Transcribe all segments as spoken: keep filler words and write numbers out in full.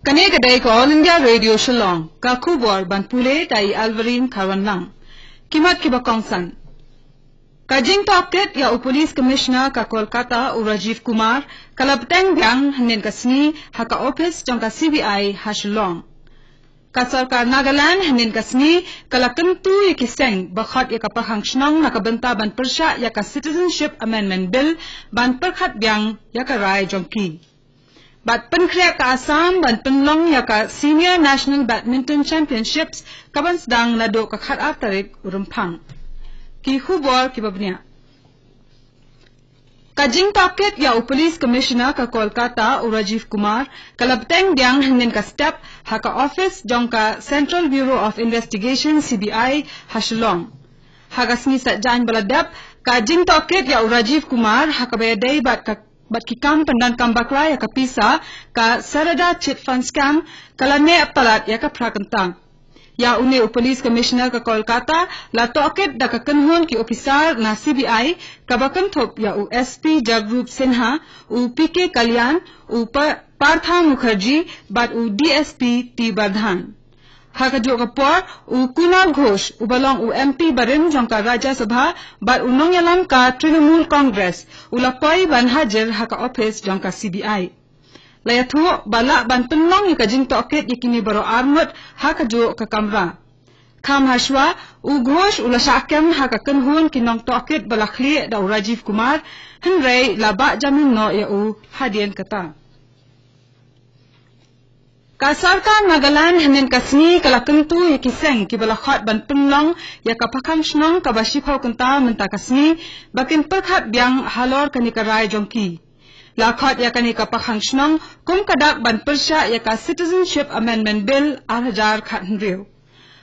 Kane ka dei ka All India Radio Shillong, ka khubor ban pule da i Alvarine Kharwanlang. Ki mat kiba kongsan. Ka jingtohkit ïa u Police Commissioner ka Kolkata u Rajiv Kumar, ka la bteng biang hynnin ka sngi ha ka ophis jong ka C B I ha Shillong. Ka sorkar Nagaland hynnin ka sngi ka la kyntu ïa ki seng ba khot ïa ka pakhang shnong na ka bynta ban pyrshah ïa ka Citizenship Amendment Bill ban pyrkhat biang ïa ka rai jong ki. Bad pynkhreh ka Assam ban pynlong ïa ka Senior National Badminton Championships ka ban sdang naduh ka khatar tarik u Rymphang. Ki khubor kiba bniah. Ka jingtohkit ïa u Police Commissioner ka Kolkata u Rajiv Kumar ka la bteng biang hynnin ka step ha ka ophis jong ka Central Bureau of Investigation, C B I, ha Shillong. Ha ka sngi Saitjaiñ ba la dep, ka jingtohkit ïa u Rajiv Kumar ha kaba ïadei bad ka bad ki kam pyndonkam bakla ïa ka pisa, ka Saradha Chit Fund Scam, ka la neh palat ïa ka phra kynta. Ïa une u Police Commissioner ka Kolkata la tohkit da ka kynhun ki ophisar na C B I kaba kynthup ïa u S P Jagrup Sinha, u P K Kalyan, u Pa-, Partha Mukherjee bad u D S P T Bardhan. Ha kajuh ka por, u Kunal Ghosh, uba long u M P barim jong ka Rajya Sabha bad u nongïalam ka Trinamool Congress, u la poi ban hajir ha ka ophis jong ka C B I. La ïathuh ba lah ban pynlong ïa ka jingtohkit ïa kine baroh arngut ha kajuh ka kamra. Kham hashwa, u Ghosh u la shah kem ha ka kynhun ki nongtohkit ba la khlieh da u Rajiv Kumar, hynrei la bah jamin noh ïa u hadien kata. Ka sorkar Nagaland hynnin ka sngi ka la kyntu ïa ki seng kiba la khot ban pynlong ïa ka pakhang shnong kaba shiphew kynta mynta ka sngi ba kin pyrkhat biang halor kane ka rai jong ki. La khot ïa kane ka pakhang shnong kum ka dak ban pyrshah ïa ka Citizenship Amendment Bill ar hajar khathynriew.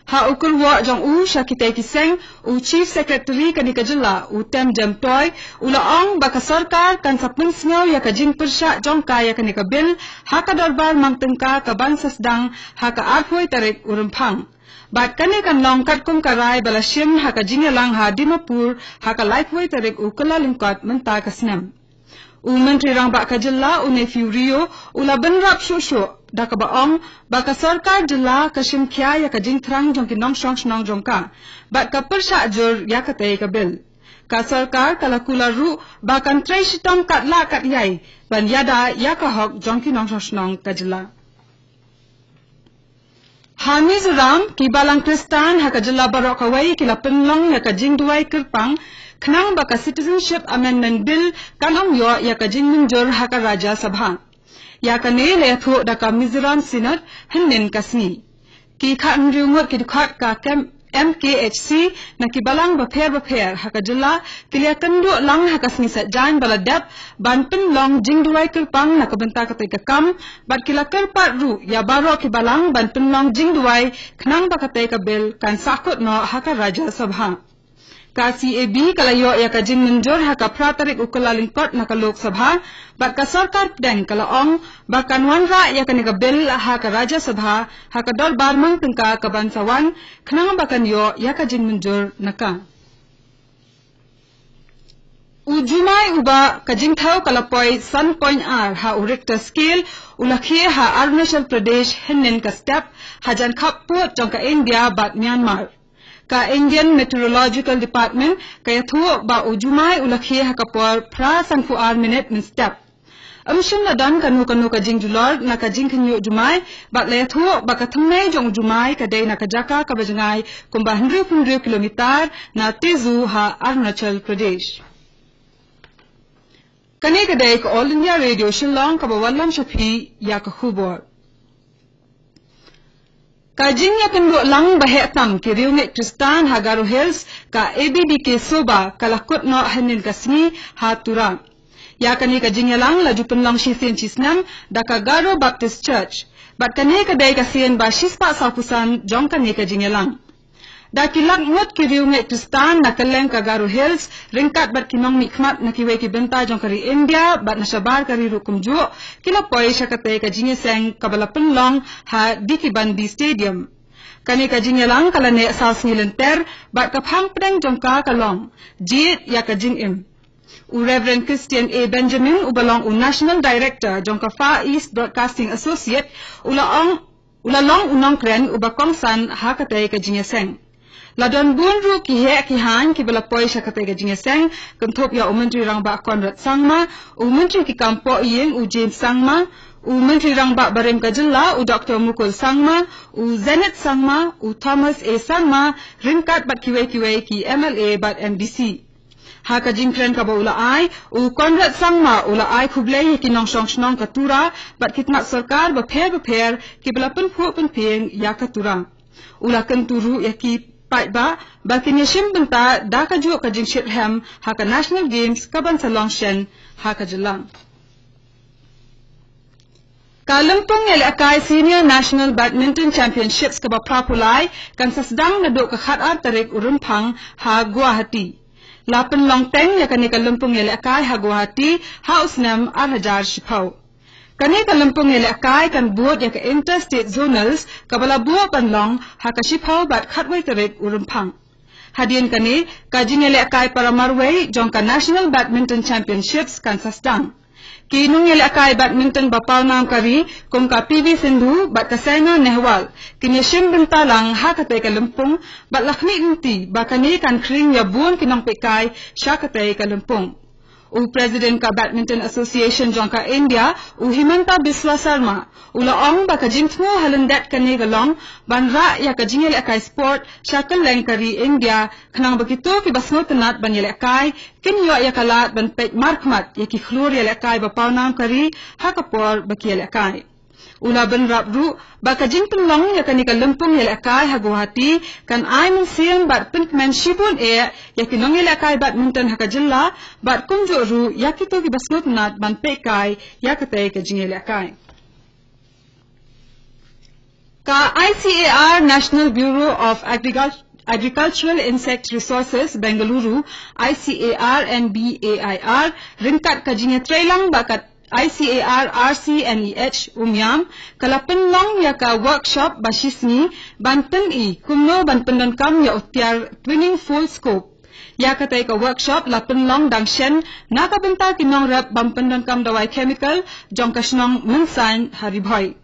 Ha u kyrwoh jong u sha kitei ki seng, u Chief Secretary kane ka jylla, u Temjem Toi, u la ong ba ka sorkar kan sa pynsngew ïa ka jingpyrshah jong ka ïa kane ka bill ha ka dorbar mang tyngka ka ban sa sdang ha ka arphew tarik u Rymphang. Bad kane kan long katkum ka rai ba la shim ha ka jingïalang ha Dimapur ha ka laiphew tarik u Kyllalyngkot mynta ka snem. U Myntri Rangbah ka jylla, u Neiphiu Rio, u la bynrap shuh shuh da kaba ong ba ka sorkar jylla ka shim khia ïa ka jingthrang jong ki nongshong shnong jong ka bad ka pyrshah jur ïa katei ka bill. Ka sorkar ka la kular ruh ba kan trei shitom katba lah katba ïai ban ïada ïa ka hok jong ki nongshong shnong ka jylla. Ha Mizoram, ki balang Khristan ha ka jylla baroh kawei ki la pynlong ïa ka jingduwai kyrpang khnang ba ka Citizenship Amendment Bill kan ym ïoh ïa ka jingmynjur ha ka Rajya Sabha. Ïa kane la ïathuh da ka Mizoram Synod hynnin ka sngi. Ki khathynriew ngut ki dkhot ka kem M K H C na ki balang bapher bapher ha ka jylla ki la ïakynduh lang ha ka sngi Saitjaiñ ba la dep ban pynlong jingduwai kyrpang na ka bynta katei ka kam, bad ki la kyrpad ruh ïa baroh ki balang ban pynlong jingduwai khnang ba katei ka bill kan sahkut noh ha ka Rajya Sabha. Ka C A B ka la ïoh ïa ka jingmynjur ha ka phra tarik u Kyllalyngkot na ka Lok Sabha, bad ka sorkar pdeng ka la ong ba kan wanrah ïa kane ka bill ha ka Rajya Sabha ha ka dorbar mang tyngka ka ban sa wan khnang ba kan ïoh ïa ka jingmynjur na ka. U jumai uba ka jingthew ka la poi san point ar ha u Richter scale u la khie ha Arunachal Pradesh hynnin ka step, hajan khappud jong ka India bad Myanmar. Ka Indian Meteorological Department ka ïathuh ba u jumai u la khie ha ka por phra sanphew ar minit mynstep. Ym shym la don kano kano ka jingjulor na ka jingkhynñiuh jumai, bad la ïathuh ba ka thymmei jong u jumai ka dei na ka jaka kaba jngai kumba hynriewphew hynriew kilometer na Tezu ha Arunachal Pradesh. Kane ka dei ka All India Radio Shillong kaba wallam sha phi ïa ka khubor. Ka jingïakynduh lang ba heh tam ki riewngeit Khristan ha Garo Hills, ka A B B K Soba, ka la kut noh hynnin ka sngi ha Tura. Ïa kane ka jingïalang la ju pynlong shisien shisnem da ka Garo Baptist Church. Bad kane ka dei ka sien ba shispah sawphew san jong kane ka jingïalang. Da ki lak ngut ki riewngeit Khristan na kylleng ka Garo Hills, ryngkat bad ki nongmihkhmat na kiwei ki bynta jong ka ri India bad na shabar ka ri ruh kumjuh, ki la poi sha katei ka jingïaseng kaba la pynlong ha D K Banbi Stadium. Kane ka jingïalang ka la neh saw sngi lynter, bad ka phang pdeng jong ka ka long, Jied ïa ka jingim. U Reverend Christian A Benjamin, uba long u National Director jong ka Far East Broadcasting Associate, u la ong, u la long u nongkren uba kongsan ha katei ka jingïaseng. La don bun ruh ki heh ki haiñ kiba la poi sha katei ka jingïaseng, kynthup ïa u Myntri Rangbah Conrad Sangma, u Myntri ki kam pohïing u James Sangma, u Myntri Rangbah barim ka jylla u Doktor Mukul Sangma, u Zenith Sangma, u Thomas A Sangma, ryngkat bad kiwei kiwei ki M L A bad M D C. Ha ka jingkren kaba u la ai, u Conrad Sangma u la ai khublei ïa ki nongshong shnong ka Tura bad ki tnat sorkar bapher bapher kiba la pynphuh pynphieng ïa ka Tura. U la kyntu ruh ïa ki paidbah ba kin ïashim bynta da kajuh ka jingshitrhem ha ka National Games kaban sa long shen ha ka jylla. Ka lympung ïalehkai Senior National Badminton Championships kaba phra phew lai kan sa sdang naduh ka khatar tarik u Rymphang ha Guwahati. La pynlong teng ïa kane ka lympung ïalehkai ha Guwahati ha u snem ar hajar shiphew. Kane ka lympung ïalehkai kan bud ïa ka Interstate Zonals kaba la buh ban long ha ka shiphew bad khatwei tarik u Rymphang. Hadien kane, ka jingïalehkai para marwei jong ka National Badminton Championships kan sa sdang. Ki nongïalehkai badminton ba pawnam ka ri kum ka P V Sindhu bad ka Saina Nehwal kin ïashim bynta lang ha katei ka lympung bad la khmih lynti ba kane kan khring ïa bun ki nongpeitkai sha katei ka lympung. U President ka Badminton Association jong ka India, u Himanta Biswa Sarma, u la ong ba ka jingthmu ha lyndet kane ka long ban rah ïa ka jingïalehkai sport sha kylleng ka ri India, khnang ba kito kiba sngewtynnat ban ïalehkai kin ïoh ïa ka lad ban peit markhmat ïa ki khlur ïalehkai ba pawnam ka ri ha ka por ba ki ïalehkai. U la bynrap ruh ba ka jingpynlong ïa kane ka lympung ïalehkai ha Guwahati kan ai mynsiem bad pynkmen shibun eh ïa ki nongïalehkai badminton ha ka jylla bad kumjuh ruh ïa kito kiba sngewtynnat ban peitkai ïa katei ka jingïalehkai. Ka I C A R, National Bureau of Agricul- Agricultural Insect Resources, Bengaluru, I C A R N B A I R, ryngkat ka jingïatreilang bad ka I C A R R C N E H, Umiam, ka la pynlong ïa ka workshop ba shisngi ban pyni kumno ban pyndonkam ïa u tiar Twinning Full Scope. Ïa katei ka workshop la pynlong dang shen na ka bynta ki nongrep bym pyndonkam dawai chemical jong ka shnong Mynsaiñ ha Ri Bhoi.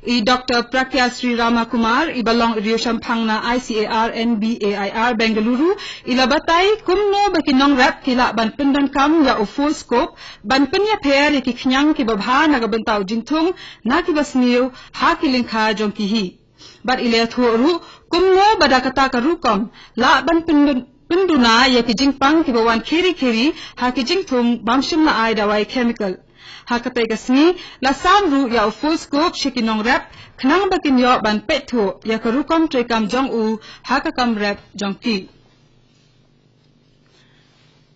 I Doktor Pragya Sri Rama Kumar, iba long i riewshemphang na I C A R N B A I R Bengaluru, i la batai kumno ba ki nongrep ki lah ban pyndonkam ïa u Full Scope ban pynïapher ïa ki khñiang kiba bha na ka bynta u jingthung na kiba sniew ha ki lyngkha jong ki hi. Bad i la ïathuh ruh kumno ba da kata ka rukom lah ban pyndun- pynduna ïa ki jingpang kiba wan kheri kheri ha ki jingthung bym shym la ai dawai chemical. Ha katei ka sngi la sam ruh ïa u Full Scope sha ki nongrep khnang ba kin ïoh ban peit thuh ïa ka rukom treikam jong u ha ka kam rep jong ki.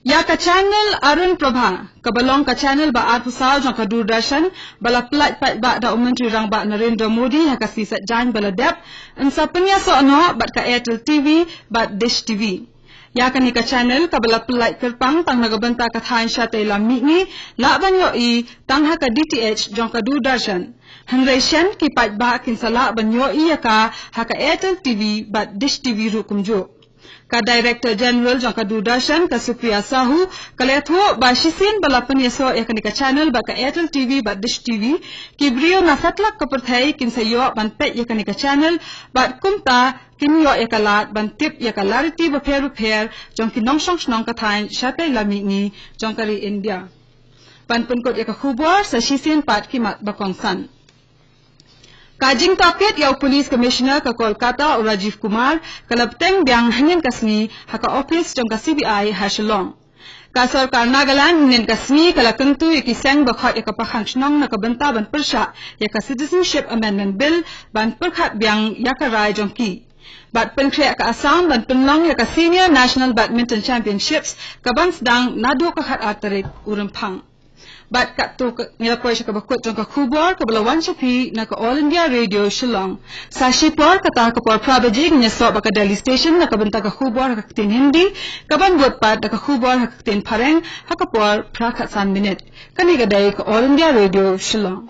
Ïa ka channel Arun Prabha, kaba long ka channel ba arphew saw jong ka Doordarshan, ba la pyllait paidbah da u Myntri Rangbah Narendra Modi ha ka sngi Saitjaiñ ba la dep, yn sa pynïasoh noh bad ka Airtel T V bad Dish T V. Ïa kane ka channel kaba la pyllait kyrpang tang na ka bynta ka thaiñ shatei lam mihngi, lah ban ïohi tang ha ka D T H jong ka Doordarshan. Hynrei shen ki paidbah kin sa lah ban ïohi ïa ka ha ka Airtel T V bad Dish T V ruh kumjuh. Ka Director General jong ka Doordarshan, ka Supriya Sahu, ka la ïathuh ba shisien ba la pynïasoh ïa kane ka channel bad ka Airtel T V bad Dish T V, ki briew na satlak ka pyrthei kin sa ïoh ban peit ïa kane ka channel bad kumta kin ïoh ïa ka lad ban tip ïa ka lariti bapher bapher jong ki nongshong shnong ka thaiñ shatei lam mihngi jong ka ri India. Ban pynkut ïa ka khubor, sa shisien pat ki mat ba kongsan. Ka jingtohkit ïa u Police Commissioner ka Kolkata, u Rajiv Kumar, ka la bteng biang hynnin ka sngi ha ka ophis jong ka C B I ha Shillong. Ka sorkar Nagaland hynnin ka sngi ka la kyntu ïa ki seng ba khot ïa ka pakhang shnong na ka bynta ban pyrshah ïa ka Citizenship Amendment Bill ban pyrkhat biang ïa ka rai jong ki. Bad pynkhreh ka Assam ban pynlong ïa ka Senior National Badminton Championships kaban sdang naduh ka khatar tarik u Rymphang. Bad katto ka, ngi la poi sha kaba kut jong ka khubor kaba la wan sha phi na ka All India Radio Shillong. Sa shipor kata ka por phra baje ngin ïasoh bad ka Delhi Station na ka bynta ka khubor ha ka ktien Hindi, kaban bud pat da ka khubor ha ka ktien Phareng ha ka por phra khatsan minit. Kane ka dei ka All India Radio Shillong.